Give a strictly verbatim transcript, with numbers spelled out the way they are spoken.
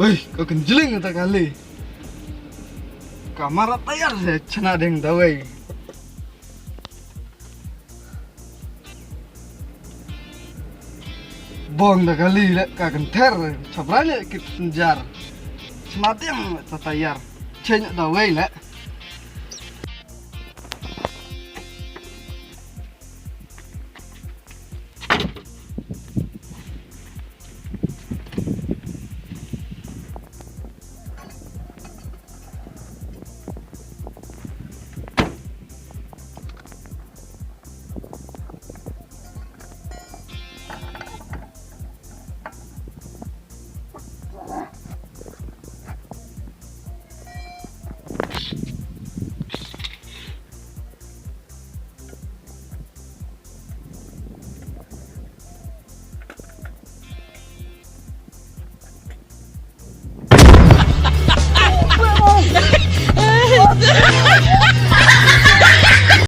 Oi, ka kynjling ta kali. Ka mara tayar se chna ding dawai. Bong da kali le ka kynther, chabra le kit senjar. Chna ding ta tayar. Cheng dawai le.